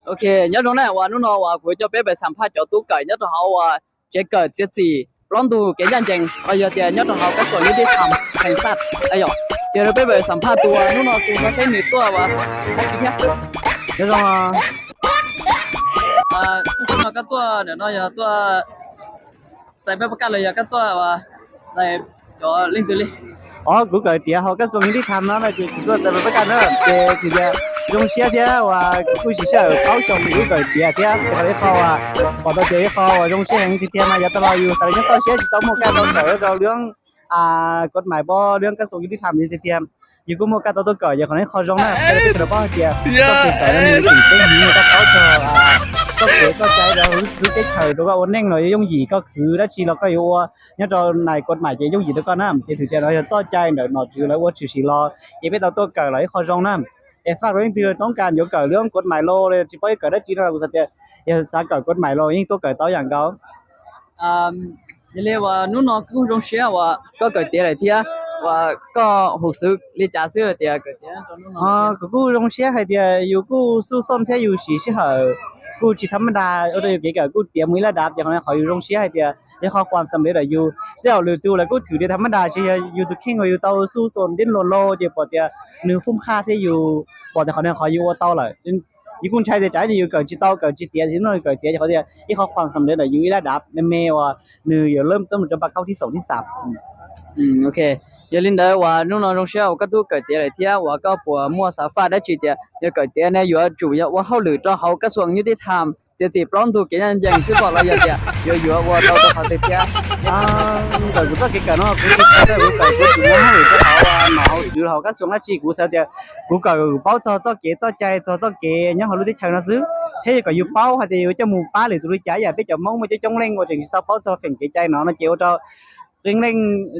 Ok, nyob zoo na, uas hnub no uas kuv coj peb pais xam phaj cov tub kawm nyob rau hauv uas tsev kawm txiav txim plaub ntug kev ncaj ncees los yog tias nyob rau hauv kab xuam yub tib tham heev xaj. Yog, ces rau peb pais xam phaj tus uas hnub no tus no seb nws tuaj uas dab tsi thiab. Nyob zoo, hnub no koj tuaj ntawm no yog tuaj txais pab pab kaj los yog koj tuaj txais cov leej twg li? Os, kuv kawm tiav hauv kab xuam yub tib tham no na ces kuv tuaj txais pab pab kaj na ces tsis tias zoo siab thiab uas kuv kuj tsis sij hawm paub xyoo kuv kawm tiav thiab ces qhov ib qho uas pom tau tias ib qho uas zoo siab heev tiag tiag mas yav tag los yus xav li nyob toj siab tsis tau muaj kaj tau kawm rau lub kod mais pab lub kab xuam yub tib tham tiag tiag. Yus kuj muaj kaj tau tuaj kawm ces qhov no ib qho zoo na, peb sawv daws paub hais tias koj kawm no nws tseem ceeb heev, koj paub txog txoj kev txoj cai rau lub teb chaws rau koj ua neej los yooj yim, koj khwv dab tsi los koj yuav ua nyob rau nais kod mais ces yooj yim rau koj na. Ces txhais tias no yog txoj cai ntawm nom tswv lawv ua tshwm sim los ces peb tau tuaj kawm los ib qho zoo na. Es faj rau leej twg toob kas yuav kawm lub kod mais los tsis paub yuav kawm dab tsi no los kuv xav tias yog xav kawm kod mais los yeej tuaj kawm tau ib yam nkaus. Yog li uas hnub no kuj zoo siab uas koj kawm tiav lawm thiab, uas koj hum xwv li cas xwb tias kawm tiav rau hnub no? Kuv kuj zoo siab hais tias yus kuj xuj xoj thiab yus siv sij hawm kuj tsis tham maj das ua rau yus kev kawm kuj tiav mus ib lab dav ces qhov no qhov yus zoo siab hais tias yog qhov khuam xam lev ntawm yus. Tej zaum lwm tus lawv kuj thwm tias tham maj das, tiam sis yog yus tus kheej uas yus tau xuj xoj ntev los los ces pom tias nws qub qhaj thiab yus pom tias qhov no qhov yus ua tau lawm. Yus kuj ntshai tias tsam ib ntsis yus kawm tsis tau kawm tsis tiav, ib hnub yus kawm tiav ces qhov tias ib qhov khuam xam lev ntawm yus ib lab dav me me uas nws yuav lab tau mus rau npa kaub thib xoom thib xav. Ok, yog li ntawd uas hnub no zoo siab uas koj twb kawm tiav lawm thiab uas koj puas muaj xav faj dab tsi tias yog kawm tiav ne yuav tsum yog ua hauj lwm rau hauv kab xuam yub tib tham txiav txim plaub ntug kev ncaj ncees xwb pom los yog tias yuav yuav ua tau rau qhov twg thiab? Ntawm kuv txoj kev kawm no kuv tsis tau kuv kawm kuv tsis muaj hauj lwm rau hauv nom hauv tswv hauv kab xuam dab tsi, kuv xav tias kuv kawm paub txog txoj kev txoj cai txog txoj kev nyob hauv lub teb chaws no xwb. Thiab yog kom yus paub hais tias yuav coj mus pab lwm tus li cas, yam peb cov Hmoob muaj coob coob leej uas tseem tsis tau paub txog feem kev cai no no ces ua rau qee leej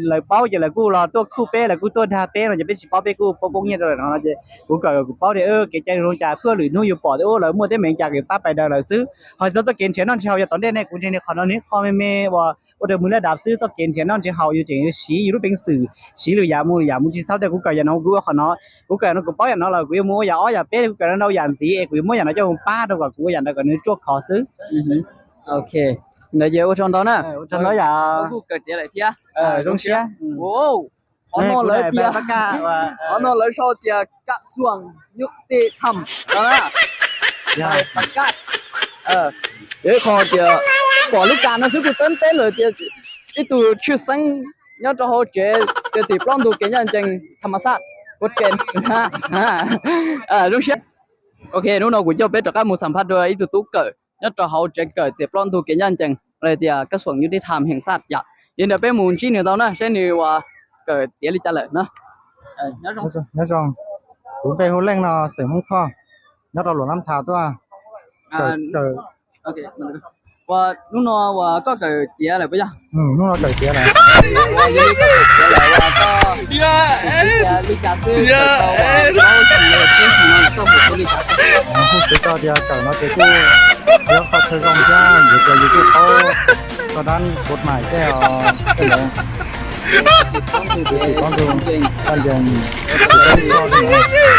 lawv paub ces lawv kuj los tuaj khuj peb, lawv kuj tuaj dag peb no ces peb tsis paub peb kuj poob poob nyiaj rau lawm no no ces kuv kawm kuv paub tias kev cai zoo cas, phwj lwm hnub yus pom tias ua lawv muaj teeb meem cas kuv pab pais daws lawm xwb. Ho txog txoj kev nrhiav noj nrhiav haus yav tom ntej ne kuv ntseeg tias qhov no nws ib qho me me uas ua rau mus laj dav xwb, txoj kev nrhiav noj nrhiav haus yus tseem yuav siv yus lub peev xwm siv lwm yam mus lwm yam mus, tsis txhob tias kuv kawm yam no kuv ua qhov no, kuv kawm no kuv paub yam no los kuv yuav mus ua yam ob yam peb, kuv kawm no ntau yam ntxiv es kuv yuav muab yam no coj mus pab rau kom kuv ua yam ntawd kom nws ruaj khov xwb. Ok, ntawd ces ua tsaug ntau na. Ua tsaug ntau yam. Kuj kawm tiav lawm thiab. Zoo siab. Qhov no lawv tias, qhov no lawv sau tias kab xuam yub tib tham. Yog ib qho tias pom lub kas no xwb kuj teeb teb lawm tias ib tug tshwj xeeb nyob rau hauv tsev txiav txim plaub ntug kev ncaj ncees tham mas xaj, kuv ke zoo siab. Ok, hnub no kuv coj peb rov qab mus xam phaj dua ib tug tub kawm nyob rau hauv tsev kawm txiav plaub ntug kev ncaj ncees los tias kab xuam yub tib tham heev xaj yom. Yog li ntawd peb mus ntsib nws tau na seb nws uas kawm tiav li cas lawm na. Nyob zoo, kuv npe hu Leej no, xeem Hmoob Thoj, nyob rau Luam Nab Thas tuaj. Hnub no uas koj kawm tiav lawm puas yog? Hnub no kawm tiav lawm. Li cas xwb kawm tau, hu xwv tau tias kawm no ces kuj yog qhov chaw zoo thiab, yus tias yus kuj paub txog dab kod mais tej os, tej ntawd. Tus txiv paub tus ncaj ncees, tus txiv paub tus ncaj ncees.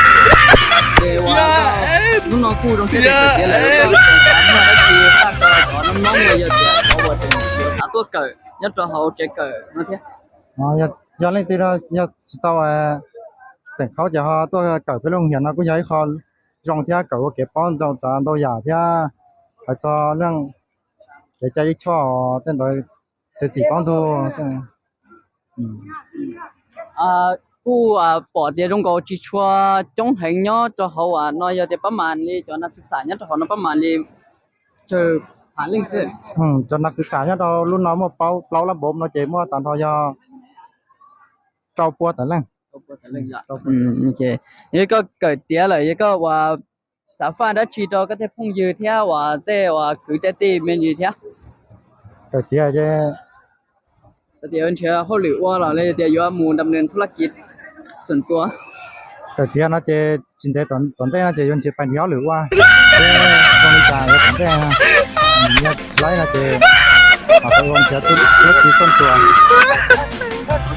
Ces uas hnub no kuj zoo siab tias kawm tiav lawm, koj xav muaj dab tsi faj rau cov noob noob los yog tias cov uas tseem xav tuaj kawm nyob rau hauv tsev kawm no thiab? Yog leej twg yog tsis tau xeem qhaub ces ho tuaj kawm peb lub hiav no kuj yog ib qho zoo thiab, kawm ua kev paub ntau tsav ntau yam thiab, hais txog leej kev cai ib choj tej ntawd, txiav txim paub ntug. Kuj pom tias zoo nkaus tsis tshua coob heev nyob rau hauv uas no, yog tias pab mas li cov nas xwm xam nyob rau hauv no pab mas li tsawg phav leej xwb? Cov nas xwm xam nyob rau lub no muaj plaub lab npov no ces muaj tag nrho yog rau pua tawm leej. Yog koj kawm tiav lawm, yog koj uas xav faj dab tsi rau koj tej phooj ywg thiab uas tej uas kwv tej tij me ntsis thiab? Kawm tiav ces tias yuav nrhiav hauj lwm ua los li tias yuav mus dam nees thu laj kiv xwm tua. Kawm tiav no ces tsis ntev tom ntej no ces yuav nrhiav pais nrhiav hauj lwm ua, ces zoo li cas yuav tom ntej, yog laib no ces ho ua nrhiav thu laj kiv xwm tua.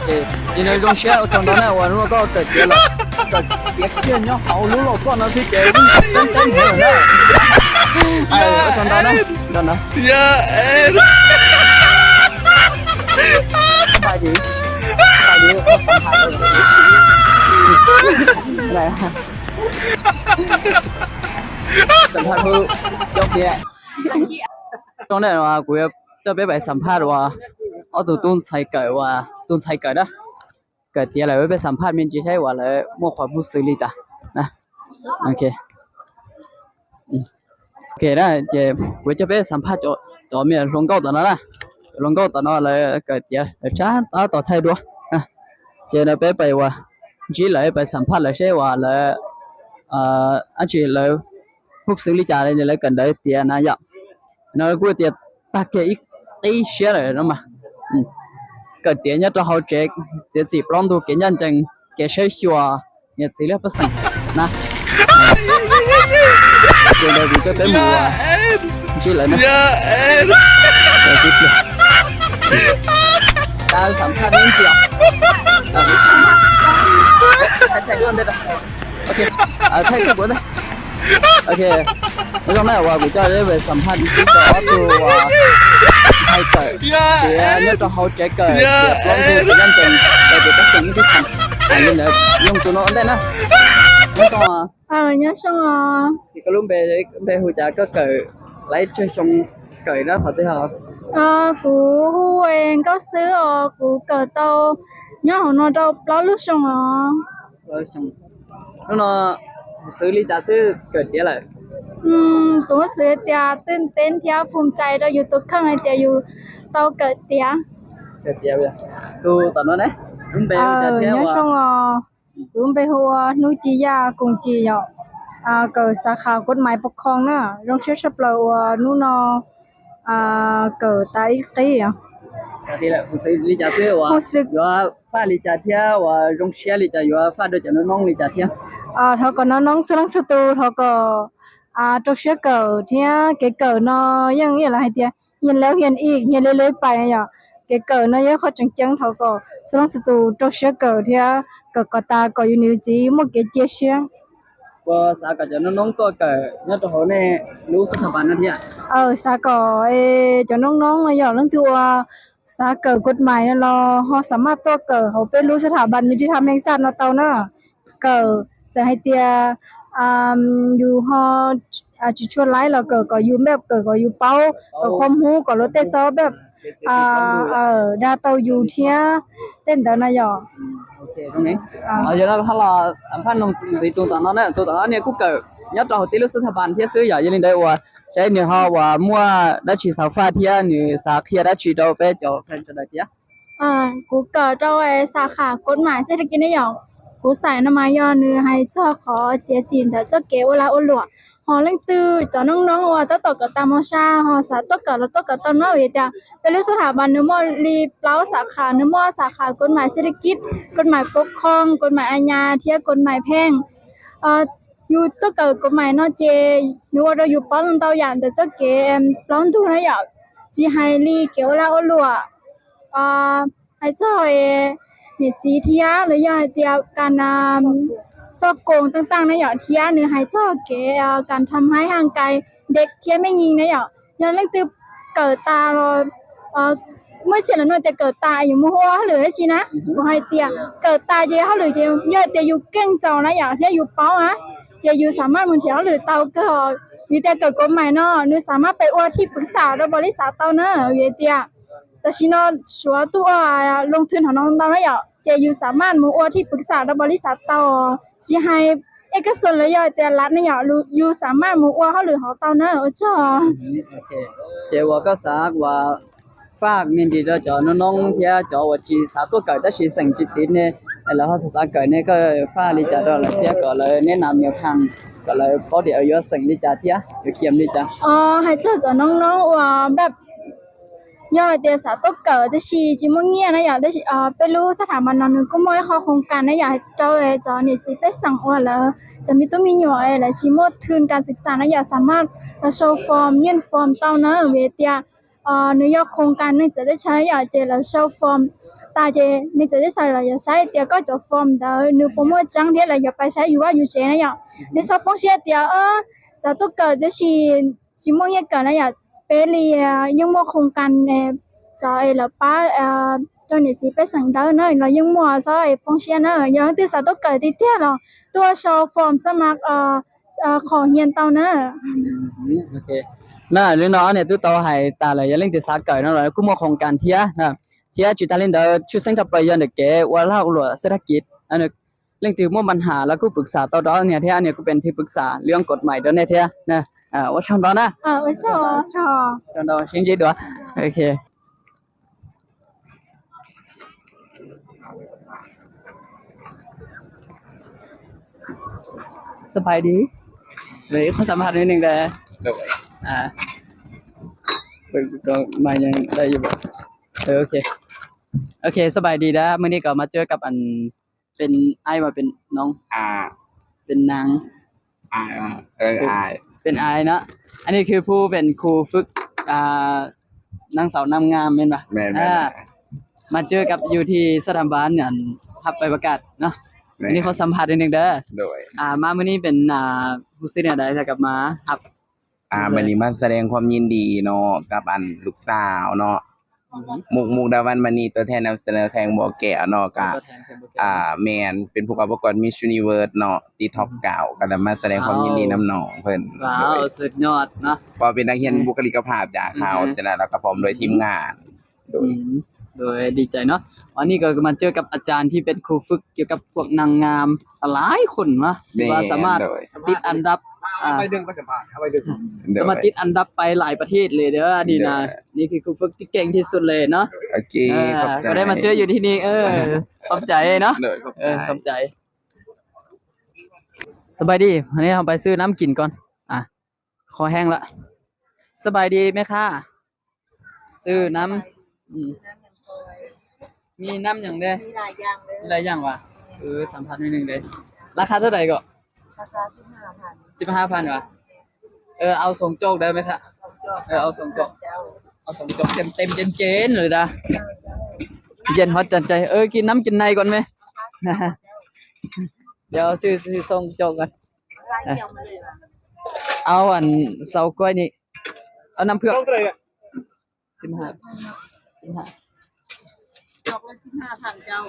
Ces nws zoo siab ua tsaug ntau na uas hnub no koj kawm tiav lawm, kawm tiav kiag nyob hauv lub lauj kaub no xwb ces yeej teeb teeb heev lawm na. Nrog na, nrog na. Npaj dib, npaj dib, xam phaj hub coob tiag. Zoo na, kuv yuav coj peb pais xam phaj uas ob tug tub ntxhais kawm, uas tub ntxhais kawm na, kawm tiav lawm, peb xam phaj me ntsis saib uas lawv muaj qhov hmoov xwm li cas. Ok, ok na, ces kuv coj peb xam phaj cov, cov me hluas nkauj tom no na. Hluas nkauj tom no lawv kawm tiav lawv tsab tab tom thaij duab. Ces no peb pais uas ntsib lawv, pais xam phaj lawv seb uas lawv, dab tsi lawv hmoov xwm li cas lawv kawm ntawv tiav na yom. No kuj tias tag kiag ib qib siab lawm no mas. Kawm tiav nyob rau hauv tsev, txiav txim plaub ntug, kev ncaj ncees, kev saib xyuas niam txiv lub pej xeem na. Ces ntawd kuv coj peb mus ntsib lawv na. Tau xam phaj ib ntsis. Ok, thaij thaij kuv ntej. Ok, zoo na, uas kuv coj peb xam phaj ib tug uas ntxhais kawm tiav nyob rau hauv tsev kawm tiav plaub ntug, kev ncaj ncees, kawm tiav pej xeem ib tug xam. Li ntawd, yoog tus no ua ntej na. Nyob zoo. Nyob zoo os. Koj lub npe, npe hu cas, koj kawm lab tsawg xyoo, kawm dab qhov twg os? Kuv hu Nkauj Xwb os, kuv kawm tau nyob hauv no rau plaub lub xyoo os. Hnub no xwv li cas xwb kawm tiav lawm? Kuv xwv tias twb teeb thiab phum cai rau yus tus kheej hais tias yus tau kawm tiav. Kawm tiav, tus tom no ne, lub npe hu cas thiab? Nyob zoo os, kuv lub npe hu ua Hnub Ci Yaj Koos Ci yom, kawm xav kha kuv mais pov khoo na, zoo siab tshaj plaws uas hnub no kawm tas ib qib os. Li cas xwb, yuav faj li cas thiab uas zoo siab li cas, yuav faj rau cov noob noob li cas thiab? Thov kom noob noob txhua leej txhua tus thov kom rau siab kawm thiab, kev kawm no yeej ib yam li hais tias nyias lawv hias ib, nyias li lawv pais yom. Kev kawm no yog qhov tseem ceeb, thov kom txhua leej txhua tus rau siab kawm thiab kawm kom tas kom yus niam yus txiv muaj kev cia siab. Puas xav kom cov noob noob tuaj kawm nyob rau hauv nej lub xab tha pas no thiab? Xav kom cov noob noob no yog leej twg uas xav kawm kuv mais no los ho xam maj tuaj kawm hauv peb lub xab tha pas ni ri tha meej xaj no tau na. Kawm txawm hais tias yus ho tsis tshua laib los kawm kom yus npaj, kawm kom yus paub, kom qhov hub, kom luag tej xob dag tau yus thiab tej ntawd no yom. Yog no ho los xam phaj ntxiv tus tom no na, tus tom no niag kuj kawm nyob rau hauv tib lub xab tha pas thiab xwb yom, yog li ntawd uas saib nws ho uas muaj dab tsi xav faj thiab nws xav qhia dab tsi rau peb cov fans sawv daws thiab. Kuv kawm rau xav kha kuv mais xib li kis ne yom. Kuv xaiv no mas yog nws hais txog qhov txiav txim ntawm txoj kev ua lag ua luam, ho leej twg cov noob noob uas tab tom kawm tas mos sa ho xav tuaj kawm los tuaj kawm tau na, vim tias peb lub xab tha pas nws muaj li plaub xav kha, nws muaj xav kha kuv mais xib li kis, kuv mais pov khoo, kuv mais a nyas thiab kuv mais pheej. Yus tuaj kawm kuv mais no ces nws ua rau yus paub ntau yam ntawm txoj kev plaub ntug na yom, tsis hais li kev ua lag ua luam, hais txog niam txiv thiab los yog hais tias kas xoj koos tag tag na yom, thiab nws hais txog kev kas tham haib haj kais ntev thiab me nyies na yom. Yog leej twg kawm tas los muaj txhia lawv nug tias kawm tas yus mus ua hauj lwm dab tsi na, kuv hais tias kawm tas ces hauj lwm ces yog tias yus keej txaus na yom thiab yus paub na, ces yus xam maj mus nrhiav hauj lwm tau kawg. Vim tias kawm kuv mais no nws xam maj pes ua thij pwv xam rau npaum li xav tau na, vim tias tam sim no suav tuaj ua loo thwv no ntau na yom, ces yus xam maj mus ua thij pwv xam rau npaum li xav tau, tsis hais ej kab xu los yog tias lav ne yom, yus xam maj mus ua hauj lwm hauv tau na ua tsaug. Ces uas koj xav uas faj me ntsis rau cov noob noob thiab cov uas tsis xav tuaj kawm tab sis xeem tsis tiv ne, lawv ho xav xav kawm ne, koj faj li cas rau lawv thiab kom lawv neb nam nyob thaj, kom lawv paub tias yuav xeem li cas thiab yuav kiam li cas? Hais txog cov noob noob uas npaj, yog hais tias xav tuaj kawm tab sis tsis muaj nyiaj na yom, peb lub xab tha pas no nws kuj muaj ib qho khoos kas na yom, rau cov niam txiv pej xeem uas lawv cov me tub me nyuam lawv tsis muaj thwv kas xwm xam na yom, xam maj los sau form, yeej form tau na, vim tias nws yog khoos kas neeg txawv teb chaws yom, ces lawv sau form tas ces neeg txawv teb chaws los yuav saib tias koj cov form ntawd nws puas muaj tseeb thiab lawv yuav pais saib yus vaj yus tsev na yom. Nej txhob poob siab tias xav tuaj kawm tab sis tsis muaj nyiaj kawm na yom. Peb li yeej muaj khoos kas txog es lawv pab rau niam txiv pej xeem dawb na, los yeej muaj xob es poob siab na. Yog leej twg xav tuaj kawm tiag tiag los tuaj sau form xab mas qhov hias tau na. Na li no ob niam tub tau hais tas lawm, yog leej twg xav kawm no los kuj muaj khoos kas thiab, thiab tsis tas li ntawd tshwj xeeb rau pawg yog ntawm kev ua lag luam xab thab kiv. Leej twg muaj npa nham los kuj pwv xam tau rau niag thiab, niag kuj pes thwj pwv xam lwm kod mais rau nej thiab. Ua tsaug ntau na. Tsaug ntau, sib ntsib dua. Ok. ສະບາຍດີ ເອີຍ ຂໍສຳພາດໜ້ອຍໜຶ່ງໄດ້ ໂດຍ ອ່າ ເປີດການມາຍັງໄດ້ຢູ່ບໍ່? ເອີ ໂອເຄ ໂອເຄ ສະບາຍດີເດີ. ມື້ນີ້ກໍມາເຈີກັບອັນ ເປັນອ້າຍບໍ່ ເປັນນ້ອງ ອ່າ ເປັນນາງ ອ່າ ເອີ ເປັນ ອ້າຍ ເປັນອ້າຍເນາະ. ອັນນີ້ຄືຜູ້ເປັນຄູຝຶກ ອ່າ ນາງສາວນ້ຳງາມແມ່ນບໍ່? ແມ່ນໆ ອ່າ ມາເຈີກັບຢູ່ທີ່ສະຖາບັນອັນຮັບໃບປະກາດເນາະ. ແມ່ນ ອັນນີ້ຂໍສຳພາດໜ້ອຍໜຶ່ງເດີ. ໂດຍ ອ່າ ມາມື້ນີ້ເປັນ ອ່າ ຮູ້ສຶກແນວໃດ ແລ້ວກັບມາຮັບ ອ່າ ມື້ນີ້ມາສະແດງຄວາມຍິນດີເນາະ ກັບອັນລູກສາວເນາະ ມຸກ ມຸກດາວັນມະນີ ຕົວແທນນຳສະເໜີແຂວງບໍ່ແກ້ວເນາະ ກະ ອ່າ ແມ່ນ ເປັນຜູ້ເຂົ້າປະກວດ Miss Universe ເນາະ ຕິດທັອບເກົ້າ ກໍໄດ້ມາສະແດງຄວາມຍິນດີນຳນ້ອງເພິ່ນ. ວ້າວ ສຸດຍອດເນາະ ເພາະເປັນນັກຮຽນບຸກຄະລິກກະພາບຈາກເຮົາ ສະນັ້ນລະກໍພ້ອມດ້ວຍທີມງານ. ໂດຍ ໂດຍ ດີໃຈເນາະ. ວັນນີ້ກໍມາເຈີກັບອາຈານທີ່ເປັນຄູຝຶກກ່ຽວກັບພວກນາງງາມຫຼາຍຄົນເນາະ ທີ່ວ່າສາມາດຕິດອັນດັບ ອ່າ ສາມາດຕິດອັນດັບໄປຫຼາຍປະເທດເລີຍເດີ ອັນນີ້ນະ. ໂດຍ ນີ້ຄືຄູຝຶກທີ່ເກັ່ງທີ່ສຸດເລີຍເນາະ. ໂອເຄ ຂອບໃຈ ກໍໄດ້ມາເຈີຢູ່ທີ່ນີ້ ເອີ ຂອບໃຈເນາະ. ໂດຍ ຂອບໃຈ ເອີ ຂອບໃຈ. ສະບາຍດີ ອັນນີ້ເຮົາໄປຊື້ນ້ຳກິນກ່ອນ ອ່າ ຄໍແຫ້ງລະ. ສະບາຍດີແມ່ຄ້າ ຊື້ນ້ຳ ອືມ ມີນ້ຳຫຍັງແດ່? ມີຫຼາຍຢ່າງເລີຍ ມີຫຼາຍຢ່າງຫວາ? ເອີ ສຳພາດໜ້ອຍໜຶ່ງເດ້. ລາຄາເທົ່າໃດເກາະ? ລາຄາສິບຫ້າພັນ ສິບຫ້າພັນຫວາ? ເອີ ເອົາສອງຈອກໄດ້ໄໝຄະ? ເອົາສອງຈອກ ເອີ ເອົາສອງຈອກ ເອົາສອງຈອກເຕັມໆ ເຢັນໆ ເລີຍນະ. ເຢັນຮອດຈັນໃຈ. ເອີ ກິນນ້ຳກິນໃນກ່ອນໄໝ? ດຽວຊື້ ຊື້ສອງຈອກກ່ອນ. ເອົາອັນເຊົາກ້ວຍນີ້ ເອົານ້ຳເຜືອກ ສິບຫ້າ ສິບຫ້າ ຈອກລະສິບຫ້າພັນເຈົ້າ.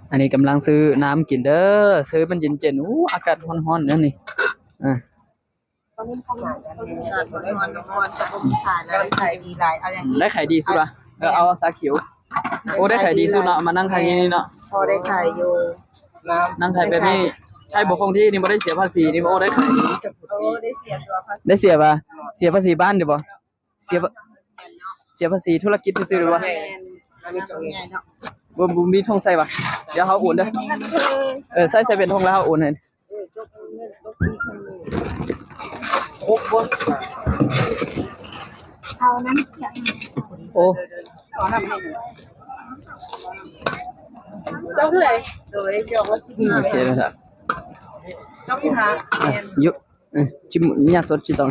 ອັນນີ້ກຳລັງຊື້ນ້ຳກິນເດີ ຊື້ມັນເຢັນໆ. ໂອ້ ອາກາດຮ້ອນໆ ແນວນີ້ ອ່າ ໄດ້ຂາຍດີສຸດຫວາ? ເອີ ເອົາຊາຂຽວ. ໂອ້ ໄດ້ຂາຍດີສຸດເນາະ ມານັ່ງຂາຍຢູ່ນີ້ເນາະ. ພໍໄດ້ຂາຍຢູ່ ນັ່ງຂາຍແບບນີ້ ໃຊ້ບໍ່ຄົງທີ່ນີ້ ບໍ່ໄດ້ເສຍພາສີນີ້ ໂອ້ ໄດ້ຂາຍດີ. ໄດ້ເສຍຫວາ? ເສຍພາສີບ້ານເດ້ບໍ່? ເສຍ ເສຍພາສີທຸລະກິດຊື່ໆ ເດ້ບໍ່? ບໍ່ ບໍ່ມີຖົງໃສ່ຫວາ? ດຽວເຮົາໂອນເດີ. ເອີ ໃສ່ ໃສ່ເປັນຖົງແລ້ວເຮົາໂອນໃຫ້. ໂອ້ ໂອເຄແລ້ວ ອ່ະ ຢຸດ ເອີ ຈິມ ຍາສົດຈິຕອງ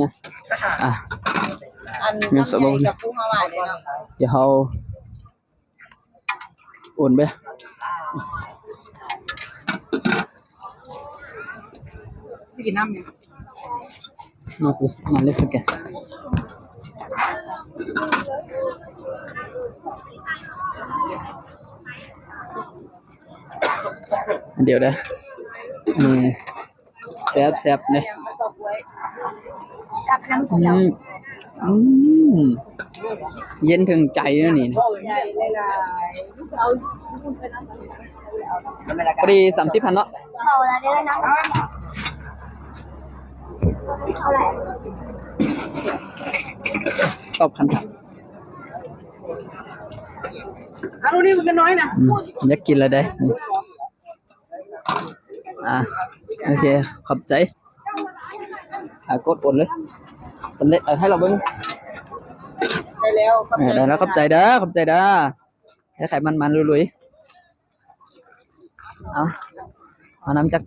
ຍາ ອ່ະ ເງິນສົດບໍ່? ດຽວເຮົາ ໂອນໄປ ຊິກິນນ້ຳຫຍັງ? ມາ ມາເລີຍ ສະແກນ ດຽວເດີ ອັນນີ້ ແຊບໆ ເດ້. ອືມ ອືມ ເຢັນເຖິງໃຈແນວນີ້ ພໍດີສາມສິບພັນເນາະ. ຕອບຄຳຖາມ ອືມ ຢາກກິນແລ້ວເດ້. ອ່າ ໂອເຄ ຂອບໃຈ. ອ່າ ກົດໂອນເລີຍ ສຳເລັດ. ເອີ ໃຫ້ລາວເບິ່ງ ໄດ້ແລ້ວ ຂອບໃຈ ເອີ ໄດ້ແລ້ວ ຂອບໃຈເດີ ຂອບໃຈເດີ. ໃຫ້ຂາຍມັນໆ ລຸຍໆ. ເອົາ ເອົານ້ຳຈັກ